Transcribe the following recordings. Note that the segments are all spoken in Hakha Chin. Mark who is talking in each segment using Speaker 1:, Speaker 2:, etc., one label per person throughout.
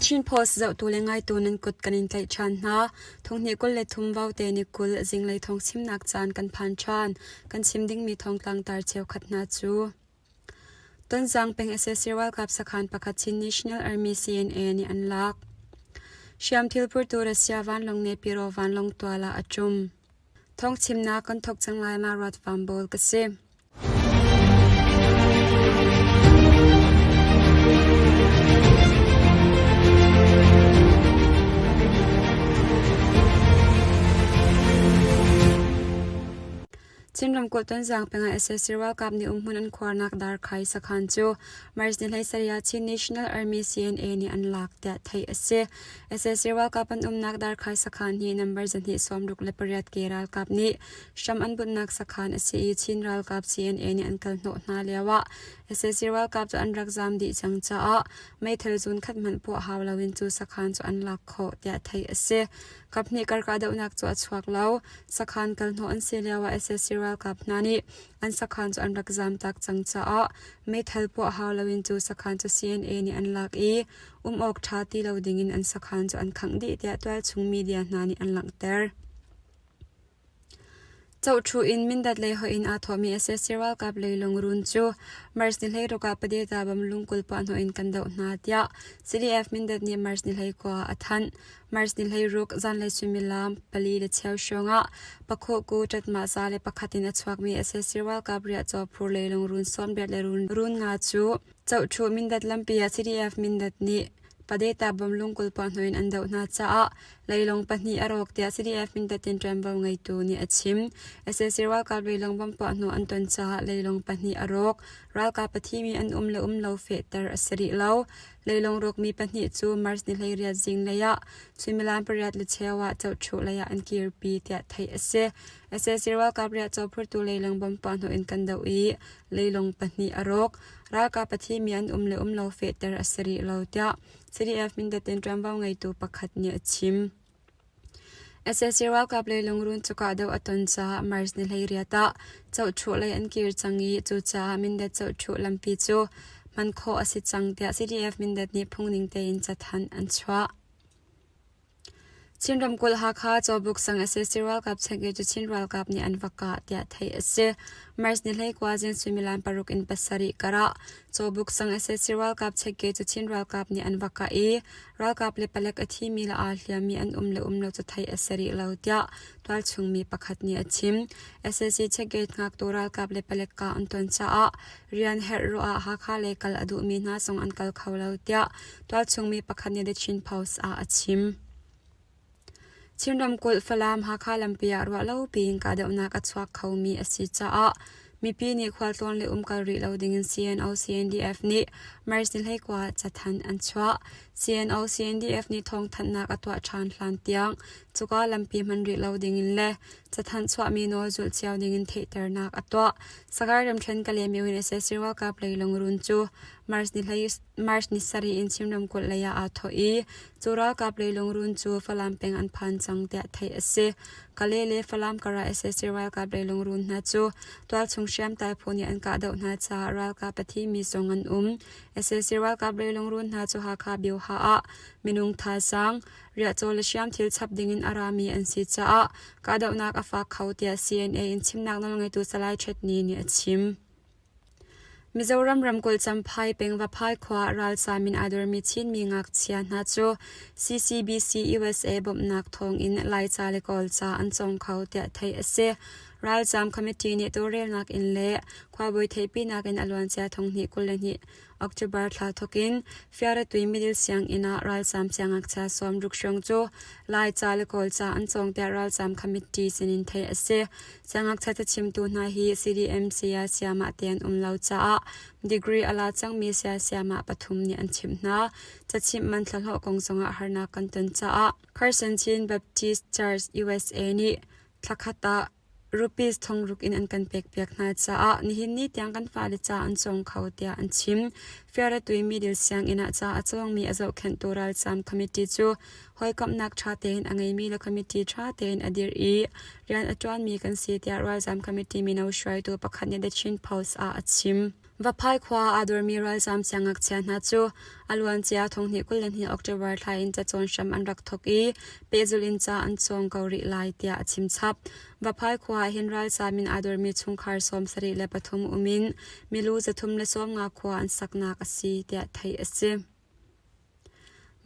Speaker 1: Chin Post zohtu le ngaitu nan kut kan in tlaih ṭhan hna. Thonghnih 23 vaute ni 20 zinglei thawng chimnak caan kan phan ṭhan. Kan chim dingmi thawngtlang tar cheukhat hna cu. Tonzang peng sac ralkap sakhan pakhat Chin National Army CNA nih an lak. Hriamthil phurtu Russia vanlawng Nepiro vanlawng tual ah a ṭum. Thawngchimnak kan thawk cang lai ma ruat vam bawl ka si. Chin ramkulh Tonzang peng ah sac ralkap nih umhmun an khuarnak Darkhai sakhan cu March ni 17 ah Chin National Army CNA nih an lak tiah theih a si. Sac ralkap an umnak Darkhai sakhan hi number 268 ke ralkap nih hram an bunhnak sakhan a si i Chin ralkap CNA nih an kal hnawh hna lioah sac ralkap cu an rak zaam dih cang caah meithal zun khat hmanh puah hau loin cu sakhan cu an lak khawh tiah theih a si. Kaphnih kar kahdohnak cu a chuak lo. Sakhan kalhnawh an si lioah sac ralkap hna nih an sakhan cu an rak zamtak cang caah meithal puah hau loin cu sakhan cu CNA nih an lak i um awk ṭha ti lo dingin an sakhan cu an khangh dih tiah tualchung media hna nih an langhter. Cohṭhu in Mindat lei hoih in aa thawhmi sac ralkap leilung run cu March ni 16 ah Padeta bamlung 20 puahhnawh in kan doh hna tiah CDF Mindat nih March ni 19 ah a thanh. March ni 16 zanlei suimilam 4:15 hrawng ah Pakhohku ṭatmah za le pakhat in a chuakmi sac ralkap riahcaw phur leilung run 80 le run nga cu Cohṭhu Mindat lampi ah CDF Mindat nih Padeta bawmlung 20 puahhnawh in an doh hna caah leilung pahnih a rawk tiah CDF Mindat in ṭuanvo ngeitu nih a chim. Sac ralkap leilung bom puahhnawh an ton caah leilung pahnih a rawk. Ralkap a thimi an um le um lo fehter a si rih lo. Leilung rawkmi pahnih cu March ni 18 zinglei ah suimilam 8:15 ah Cohṭhu lei ah an kirpi tiah theih a si. Sac ralkap riahcaw phurtu leilung bom puahhnawh in kan doh i leilung pahnih a rawk. Ralkap a thimi an um le um lo fehter a si rih lo tiah CDF Mindat in ṭuanvo ngeitu pakhat nih a chim. Sac ralkap lei lungrun cu kahdoh a ton caah March ni 18 ah Cohṭhuh lei an kir cang i cucaah Mindat Cohṭhuh lampi cu hman khawh a si cang tiah CDF Mindat nih phungning tein cathanh an chuah. Chin ramkulh Hakha Cawbuk sang sac ralkap chekeh cu Chin ralkap nih an va kah tiah theih a si. March ni 19 zing suimilam 6 in 7 kar ah Cawbuk sang sac ralkap chekeh cu Chin ralkap nih an va kah i ralkap le palek a thimi le aa hliammi an um le um lo cu theih a si rih lo tiah tualchung mi pakhat nih a chim. Sac checkgate hngaktu ralkap le palek kah an ton caah rian herh ruah ah Hakha lei kal a duhmi hna zong an kal kho lo tiah tualchung mi pakhat nih The Chin Post ah a chim. Chin ramkulh Falam Hakha lampi ah ruahlo piin kahdohnak a chuak khomi a si caah mipi nih khualtlawn le umkal rih lo dingin CNO CNDF nih March ni 19 cathanh an chuah. CNO CNDF nih thawngthanhnak a tuah ṭhan hlan tiang cuka lampi hman rih lo dingin le cathanh chuahmi nawl zulh cio dingin theihternak a tuah. Sagaing ramṭhen Kalaymyo in sac ralkap lei lungrun cu March ni March ni sarih in Chin ramkulh lei ah aa thawh i cu ralkap lei lungrun cu Falam peng an phan cang tiah theih a si. Kale le Falam kar ah sac ralkap lei lungrun hna cu tualchung hriamtlai phu nih an kahdoh hna caah ralkap a thimi zong an um. Sac ralkap lei lungrun hna cu Hakha Bioha ah minung thazaang, riahcaw le hriamthil chap dingin a rami an si caah kahdohnak a fak kho tiah CNA in chimnak nawlngeitu Salai Htet Ni nih a chim. Mizoram ramkulh Champhai peng Vaphai khua ah ralzaam in aa dormi Chinmi ngakchia hna cu CCBC USA bawmhnak thawngin Laica le Kawlca an cawng kho tiah theih a si. Ralzaam committee nih tawlrelnak in le khuabawi theihpinak in a luancia thonghnih 22 October thla thawkin Fiaratui Middle Sianginn ah ralzaam siangngakchia 60 hrawng cu Laica le Kawlca an cawng tiah ralzaam committee sinin theih a si. Siangngakchia cachimtu hna hi CDM saya sayamah te an um lo caah degree a la cangmi saya sayamah pathum nih an chimh hna. Cachimh man thlahlawh kong zongah harnak kan ton caah Carson Chin Baptist Church USA nih thlakhat ah rupees thongruk in an kan pekpiak hna caah nihin ni tiang kan fale ca an cawng kho tiah an chim. Fiaratui Middle Sianginn ah ca a cawngmi a zohkhenhtu ralzaam committee cu hawikomhnak ṭha tein a ngeimi le committee ṭha tein a dirh i rian a ṭuanmi kan si tiah ralzaam committee mino hruaitu pakhat nih The Chin Post ah a chim. Vaphai khua aa dormi ralzaam siangngakchia hna cu a luancia thonghnih 22 October thla in cacawn hram an rak thawk i pehzulh in ca an cawng ko rih lai tiah a chim chap. Vaphai khua ah hin ralzaam in aa dormi chungkhar 73 um in milu 350 khua an saknak a si tiah theih a si.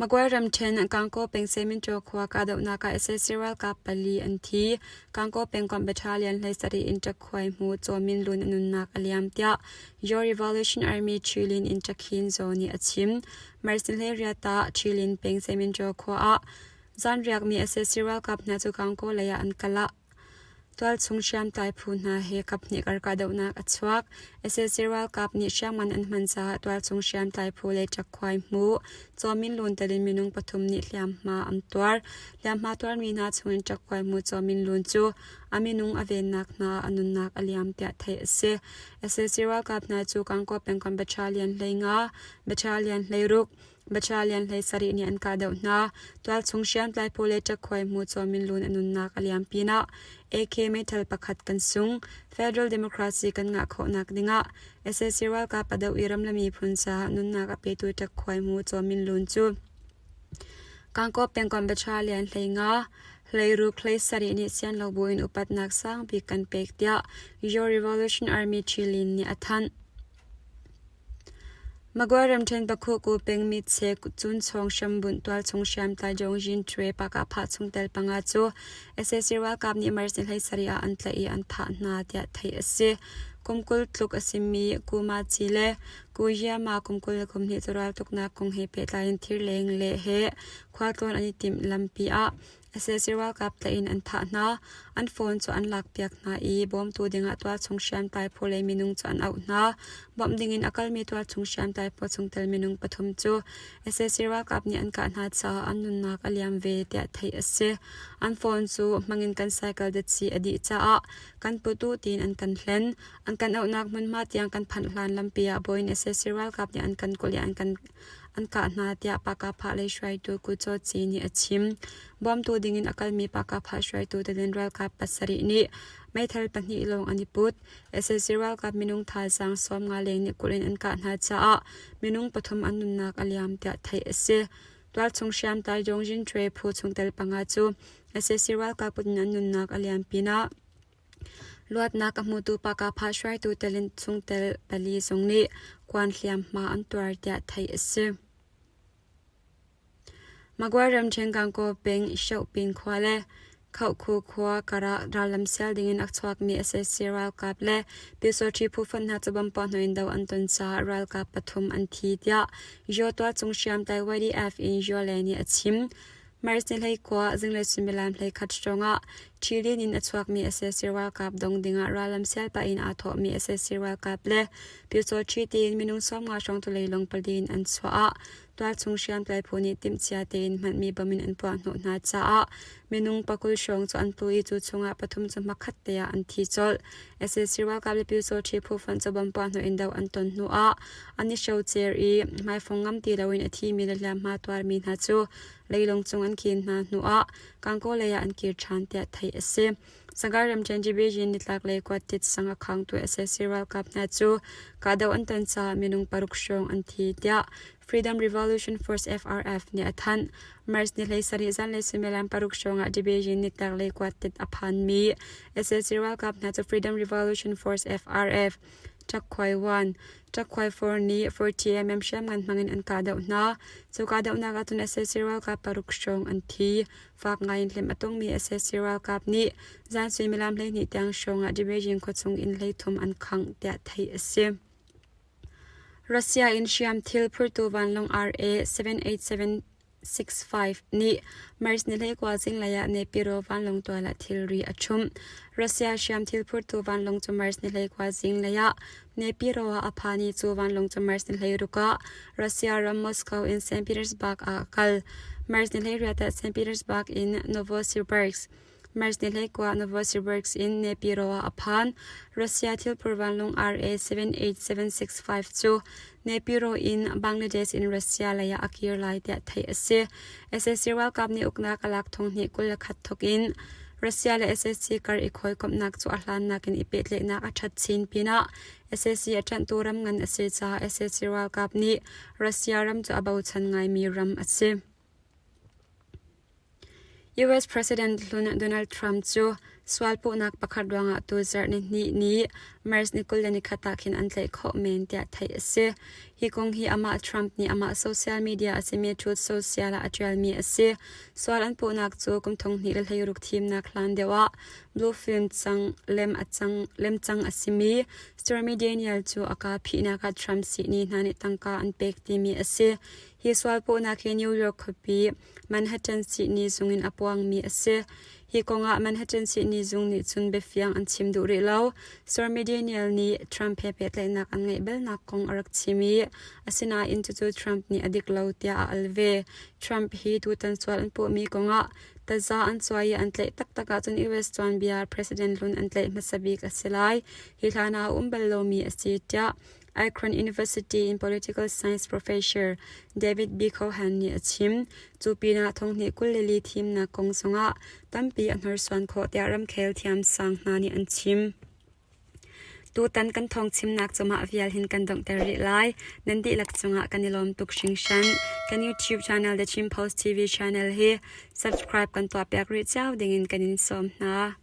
Speaker 1: Magway ramṭhen Gangaw peng Seminṭaw khua kahdohnak ah sac ralkap pali an thi. Gangaw pengkomh battalion 17 in ṭakhuai hmu Caw Min Lun a nunnak a liam tiah Yaw Revolution Army Ṭhilin in Ṭakhin Zaw nih a chim. March 18 ah Ṭhilin peng Seminṭaw khua ah zanriakmi sac ralkap hna cu Gangaw lei ah an kal ah Tualchung hriamtlai phu hna he kaphnih kar kahdohnak a chuak. Sac ralkap nih hriamngan an hman caah tualchung hriamtlai phu le ṭakkhuai hmu Cawmin Lun tel in minung pathum nih hliamhma an tuar. Hliamhma tuarmi hna chungin ṭakkhuai hmu Cawmin Lun cu a minung a vennak hna a nunnak a liam tiah theih a si. Sac ralkap hna cu Gangaw pengkomh Battalion 15, Battalion 16, Battalion 17 nih an kahdoh hna. Tualchung hriamtlai phu le ṭakkhuai hmu Caw Lun a nunnak a liam pinah AK meithal pakhat kan sung. Federal Democracy kan ngah khawhnak dingah sac ralkap a doh i ram le miphun caah nunnak a petu ṭakkhuai hmu Caw Lun cu Gangaw pengkomh Battalion 15, 16 17 nih sian lo buin upatnak sangbik kan pek tiah Your Revolution Army Ṭhilin nih a thanh. Magway ramṭhen Pakhuku peng mitche Cunchawng hrambunh tualchung hriamtlai Jongjin Htwe Pakahphah chungtel panga cu sac ralkap nih March ni 17 ah an tlaih i an thah hna tiah theih a si. Kum 20 tluk a simi Ku Ma Ci le Ku Yama kum 22 cu raltuknak kong he pehtlai in thirleng le he khualtlawn an i timh lampi ah Sac ralkap tlaih in an thah hna. An phone cu an lakpiak hna i bawmtu dingah tualchung hriamtlai phu lei minung cu an auh hna. Bawmh dingin a kalmi tualchung hriamtlai phu chungtel minung pathum cu sac ralkap nih an kah hna caah an nunnak a liam ve tiah theih a si. An phone cu hmangin kan cycle datsi a dih caah kan put u tiin an kan hlen. An kan auhnak hmunhma tiang kan phanh hlan lampi ah bawi in sac ralkap nih an kan kulh i an kan an kah hna tiah Pakapha lei hruaitu Ku Chaw Ci nih a chim. Bawmtu dingin a kalmi Pakapha hruaitu Tadin ralkap pasarih nih meithal pahnih lawng an i put. Sac ralkap minung thazaang 50 leng nih kulh in an kah hna caah minung pathum an nunnak a liam tiah theih a si. Tualchung hriamtlai Jongjin Htwe phu chungtel panga cu sac ralkap kut in an nunnak a liam pinah Luatnak a hmutu Pakapha hruaitu telin chungtel pali zong nih kuan hliamhma an tuar tiah theih a si. Magway ramṭhen Gangaw peng Hsiohpin khua le Khohkhu khua karah rallam sial dingin a chuakmi sac ralkap le Pyusawṭhi phu fonh hna cu bomb puahhnawh in do an ton caah ralkap pathum an thi tiah Yaw tualchung hriamtlai YDF in Yaw Le nih a chim. March ni 19 zinglei suimilam 11 hrawngah Ṭhilin in a chuakmi sac ralkap dong dingah rallam sial pah in aa thawhmi sac ralkap le Pyusawṭhi tiin minung 50 hrawng tuleilung pali in an chuah ah tualchung hriamtlai phu nih timhcia tein hmanhmi bom in an puahhnawh hna caah minung pakul hrawng cu an tlu i cu chungah pathum cu hmakhat te ah an thi colh. Sac ralkap le Pyusawṭhi phu fonh cu bom puahhnawh in doh an ton hnuah an i hrocer i hmaifong ngam ti loin a thimi le hliamhma tuarmi hna cu leilung cung an khin hna hnuah Gangaw lei ah an kir ṭhan tiah theih a si. Sagaing ramṭhen Jibijin nitlaklei kuattit sang a khangtu sac ralkap hna cu kahdoh an ton caah minung paruk hrawng an thi tiah Freedom Revolution Force FRF nih a thanh. March ni 17 zanlei suimilam paruk hrawng ah Jibijin nitlaklei kuattit a phanmi sac ralkap hna cu Freedom Revolution Force FRF Ṭakkhuai 1, Ṭakkhuai 4 nih 40mm hriamngan hmangin an kahdoh hna. Cu kahdohnak ahcun sac ralkap paruk hrawng an thi. Fak ngaiin hliamh a tongmi sac ralkap nih zan suimilam 12 tiang hrawng ah Dibejing khuachung inn 33 an khangh tiah theih a si. Russia in hriamthil phurtu vanlawng RA 787 65 nih March ni 19 zinglei ah Naypyidaw vanlawng tual ah thilri a ṭhumh. Russia hriamthil phurtu vanlawng cu March ni 19 zinglei ah Naypyidaw ah a phan i cu vanlawng cu March ni 16 ah Russia ram Moscow in St. Petersburg ah a kal. March ni 18 ah St. Petersburg in Novosibirsk March ni 19 Novosibirsk in Naypyidaw ah a phan. Russia thilphur vanlawng RA-78765 cu Naypyidaw in Bangladesh in Russia lei ah a kir lai tiah theih a si. Sac ralkap nih uknak a lak thong hnih 21 thawk in. Russia le sac kar i hawikomhnak cu a hlannak in i pehtlaihnak a ṭhat chin pinah sac a ṭanhtu ram ngan a si caah sac ralkap nih Russia ram cu a bochan ngaimi ram a si. US President hlun Donald Trump cu sualpuhnak pakhat ruangah tuzarh nihnih ni March ni 21 ah khin an tlaih khawh men tiah theih a si. Hi kong hi amah Trump nih amah social media a simi Truth Social ah a ṭialmi a si. Sual an puhnak cu kum 2016 thimnak hlan deuh ah blue film cang lem a cang lemcang a simi Stormy Daniel cu a kaa phihnak ah Trump sihni hna nih tangka an pek timi a si. Hi sualpuhnak hi New York khuapi Manhattan sihni zung in a puangmi a si. Hi kongah Manhattan sihni zung nih cun biafiang an chim duh rih lo. Stormy Daniel nih Trump he pehtlaihnak an ngeih balnak kong a rak chim i asinain cucu Trump nih a dik lo tiah a al ve. Trump hi tutan sual an puhmi kongah taza an cuai i an tlaih taktak ahcun US tuanbia President hlun an tlaih hmasa bik a si lai. Hi hlan ah a um bal lomi a si tiah Akron University in political science professor David B. Cohen nih a chim. Cu pinah thonghnih 22 thimnak kong zongah tampi a hnorsuan khawh tiah ramkhel thiamsang hna nih an chim. Tutan kan thawng chimnak cu mah vial hin kan donghter rih lai. Nan dihlak cungah kan i lawm tuk hringhran. Kan YouTube channel The Chin Post TV channel hi subscribe kan tuahpiak rih cio dingin kan in sawm hna.